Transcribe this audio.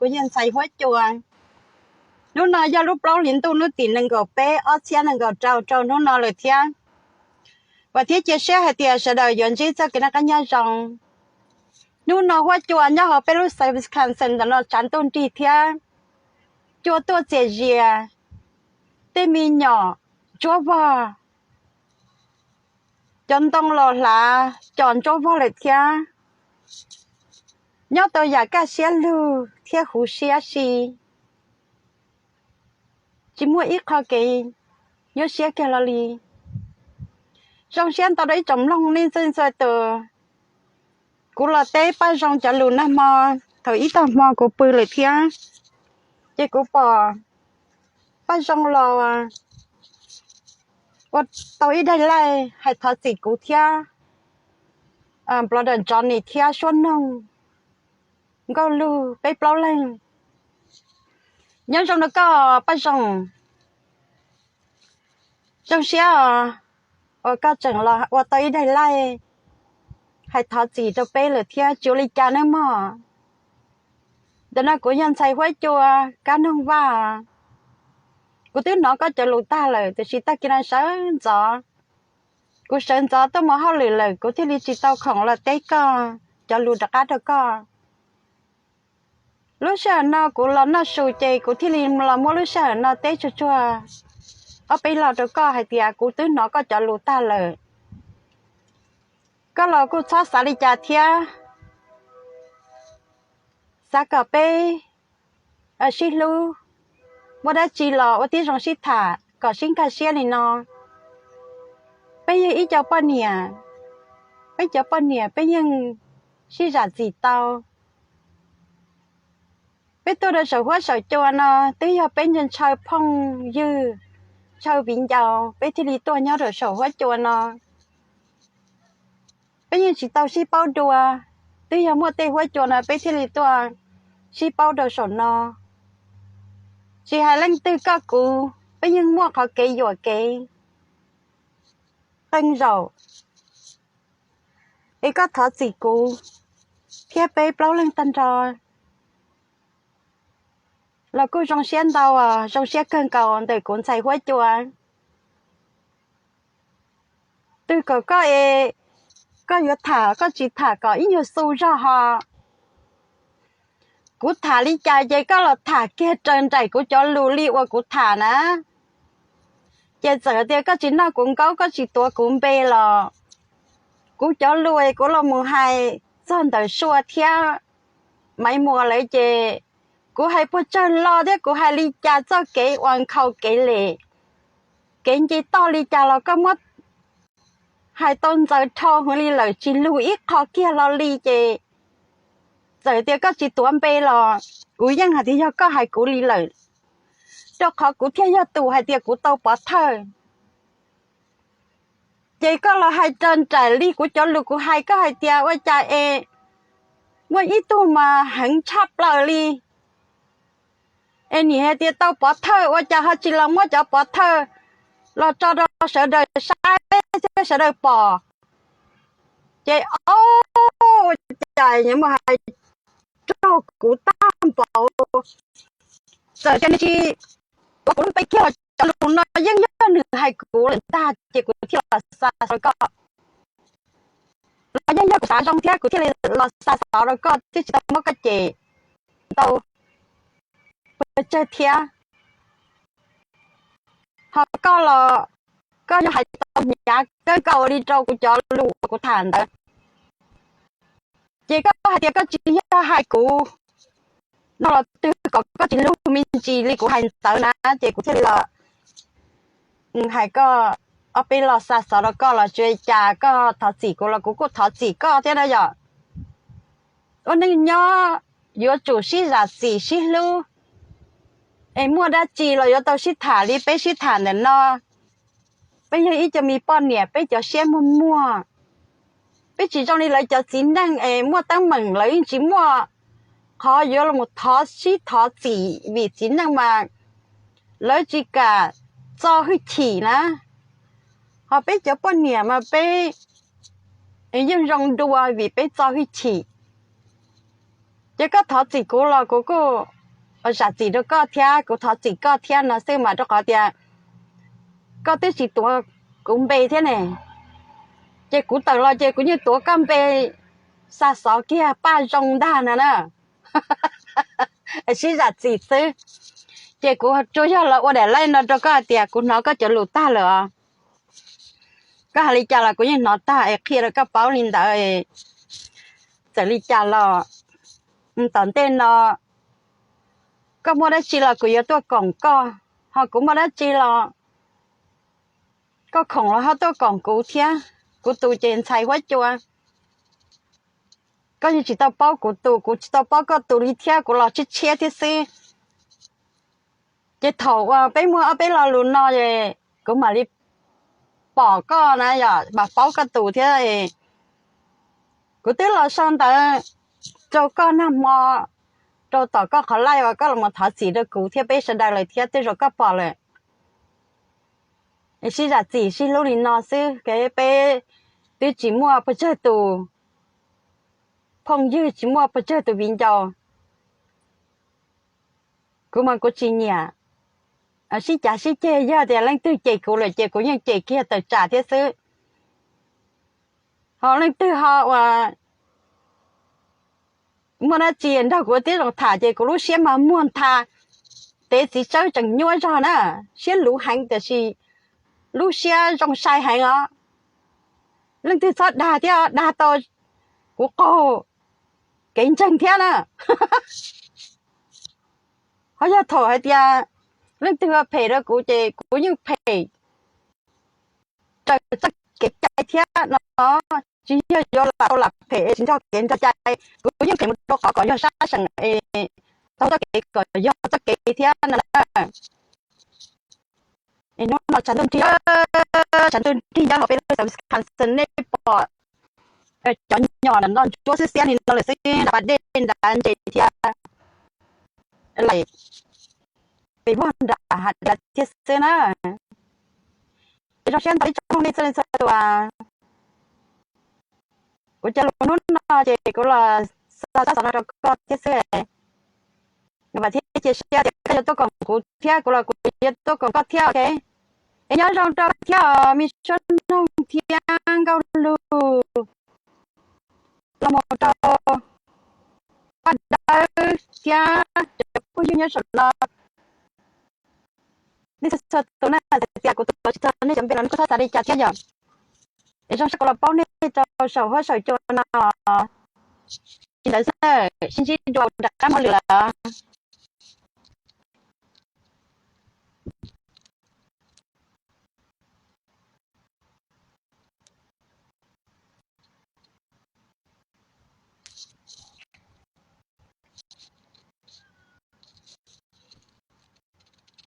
kuv yog ntxhais huab cua. Hnub no yog lub plaub hlis ntuj hnub tim nees nkaum peb ob txhiab nees nkaum rau rau hnub no lawm thiab. Vam thiab cia siab hais tias sawv daws yuav ntsib txoj kev noj qab nyob zoo. Hnub no huab cua nyob hauv peb lub xeev Wisconsin ntawm no tshav ntuj nrig thiab cua tuaj txias zias, tej me nyuam ntsuab vog, cov ntoo los hlav cov ntsuab vog lawm thiab. Nyob tau yam kaj siab lug thiab huv siab si, tsis muaj ib qho kev nyuaj siab kiag hlo li. Zoo siab ntau rau ib tsoom mloog nej txhua tus. Kuv los teb Paj Zoo cov lus nag hmo, thaum ib tag hmo kuv pw lawm thiab, ces kuv pom Paj Zoo los ua tau ib daim live hais thov txim kuv thiab Brother Johnny thiab Suab Noog, Nkauj Lug, peb plaub leeg. Nyob zoo rau koj Paj Zoo. Zoo siab os, uas koj tseem los ua tau ib daim live hais thov txim rau peb lawm thiab, tsis ua li cas nawb mog. Ntawm no kuv yog ntxhais huab cua Kab Noog Vaj. Kuv twb hnov koj cov lus tag lawm, tiam sis tag kis no sawv ntxov, kuv sawv ntxov tuaj mus hauj lwm lawm, kuv thiaj li tsis tau khoom los teb koj cov lus rov qab rau koj. Lub sij hawm no kuv los noj su ces kuv thiaj li los muab lub sij hawm no teb tsuag tsuag ob peb lo rau koj hais tias kuv twb hnov koj cov lus tag lawm. Koj los kuj txhob xav li cas thiab, xav kom peb sib hlub, muaj dab tsi los ua tib zoo sib tham kom sib nkag siab li no. Peb yog ib co poj niam, peb cov poj niam peb yeej sib zam txim tau. Peb tuaj rau saum huab saum cua no twb yog peb ntshaw phooj ywg, ntshaw viv ncaus peb thiaj li tuaj nyob rau saum huab cua no. Peb yeej tsis tau sib paub dua, twb yog muaj tej huab cua no peb thiaj li tuaj sib paub rau saum no. Tsis hais leej twg koj kuv, peb yeej muaj qhov kev yuam kev qee zaum. Es koj thov txim kuv thiab peb plaub leeg tag nrho los kuj zoo siab ntau, zoo siab kawg nkaus ntawm kuv ntxhais huab cua. Twb kom koj es koj yuav tham koj tsis tham kom ib nyuag xu zog ho. Kuv tham li cas ces koj los tham kiag raws nraim kuv cov lus li uas kuv tham na. Ces txawm tias koj tsis noj kuv nkaub, koj tsis tuav kuv npe los kuv cov lus kuv los mus hais txog ntawm Sua thiab Maiv Muas lawm ces kuv hais puas tsawg lo thiab kuv hais li cas txoj kev uas nkhaus kev lem, kev nce toj li cas los koj muab hais tau ntxaws dhau heev li lawm, tsis lug ib qho kiag hlo li ces txawm tias koj tsis tuav npe los kuv yeej hais tias yog koj hais kuv li lawm, rau qhov kuv thiaj yog tus hais tias kuv tau pov thawj. Ces koj los hais raws nraim li kuv cov lus kuv hais, koj hais tias ua cas es muaj ib tug mas heev tshaj plaws li, es nim hais tias tau pov thawj ua cas ho tsis los muab cov pov thawj los tso rau sawv daws saib thiab sawv daws pom. Ces ua cas mus hais raug kuv tag npaum, txawm tias nws tsis tuav kuv lub npe kiag los cov lus no yeej yog nws hais kuv lawm ntag ces kuv thiaj los xa xov rau koj. Los yeej yog kuv xav zoo thiab kuv thiaj li los xa xov rau koj thiab tsis tau muab koj cem ntau pes tsawg thiab. Ho koj los koj yog hais tau hnyav kawg nkaus li rau kuv cov lus uas kuv tham ntawd, ces koj hais tias koj tsis yog hais kuv no los twb kom koj tsis lug me ntsis li kuv hais ntawd na, ces kuv thiaj li los hais koj ob peb lo xa xov rau koj los tsis ua cas, koj thov txim kuv los kuv kuj thov txim koj thiab na yom. Ua neej nyob yuav tsum sib zam txim sib hlub, es muaj dab tsi los yuav tau sib tham li peb sib tham ntawm no. Peb yog ib co me poj niam, peb cov siab muag muag, peb tsis zoo li lawv cov txiv neej es muaj teeb meem lawv yeej tsis muaj qhov yuav los thov sib thov txim vim txiv neej mas lawv tsis kam txo hwj chim na. Ho peb cov poj niam mas peb yeej zoo dua vim peb txo hwj chim. Ces koj thov txim kuv los kuv kuj zam txim rau koj thiab kuv thov txim koj thiab no xwb mas, rau qhov tias koj twb tsis tuav kuv npe thiab ne. Ces kuv tawm los ces kuv yeej tuav koj npe xa xov kiag paj zoo ntag no na. Sib zam txim xwb. Ces kuv tsuas yog los ua daim live no rau koj hais tias kuv hnov koj cov lus tag lawm os. Koj hais li cas los kuv yeej hnov tag es qhia rau koj paub li ntawd. Txawm li cas los tom ntej no koj muaj dab tsi los kuv yuav tuaj koom koj, ho kuv muaj dab tsi los koj khoom los ho tuaj koom kuv thiab. Kuv tus ces ntxhais huab cua, koj yeej tsis tau paub kuv tus, kuv tsis tau paub koj tus li thiab, kuv los tshiab tshiab thiab xwb. Ces thaum uas peb muaj ob peb lo lus no es kuv mam li pom koj na, yog mam paub koj tus thiab. Kuv twb los sau ntawv rau koj nag hmo, rau tom koj qhov live uas koj los thov txim rau kuv thiab peb sawv daws lawm thiab, tej zaum koj pom lawm. Sib zam txim sib hlub li no xwb, peb twb tsis muaj pes tsawg tus phooj ywg, tsis muaj pes tsawg tus viv ncaus. Kuv mas kuv tsis nyiam sib cav sib ceg, yog tias leej twg cem kuv lawm ces kuv yeej cem kiag tawm tsam thiab xwb. Ho leej twg ho uas muaj dab tsi nrog kuv tib zoo tham ces kuv lub siab mas muag ntha, tev txiv tsawb tseem nyuaj zog na, siab luv heev tiam sis lub siab zoo sai heev os. Leej twg txhob dag thiab, dag tau kuv qaug kev ntseeg thiab na. Ho yog thaum hais tias leej twg phem rau kuv ces kuv yeej phem raws txoj kev cai thiab no, tsis yog yuav lam tau lam phem tsis nrog kev nrog cai. Kuv yeej phem mus rau qhov kom yog sab seem, tau txoj kev kom yog txoj kev thiab no na. Hnub no tshav ntuj nrig, tshav ntuj nrig nyob hauv peb lub xeev Wisconsin nej pom cov nyom no ntsuab xiab xiab li no lawm xwb, nram pas dej nrad ntses thiab, pes vog nram hav dlav thiab xwb na. Ces zoo siab ntau ib tsoom nej txhua leej txhua tus. Kuv cov lus hnub no ces kuv los xa xov no rau koj thiab xwb. Vam thiab cia siab tias koj yuav tuaj koom kuv thiab kuv los kuv yuav tuaj koom koj thiab, ok. Es nyob zoo rau thiab os, me suab noog thiab nkauj lug, los mus rau paj dawb thiab cov phooj ywg nyob saum no. Nej txhua txhua tus na, txawm tias kuv tus tau tsis tau nej cov npe los nej kuj txhob xav li cas thiab yom. Es zoo siab kuv los paub nej rau saum huab saum cua no. Li ntawd xwb, sib ntsib dua rov qab muaj lwm lawm.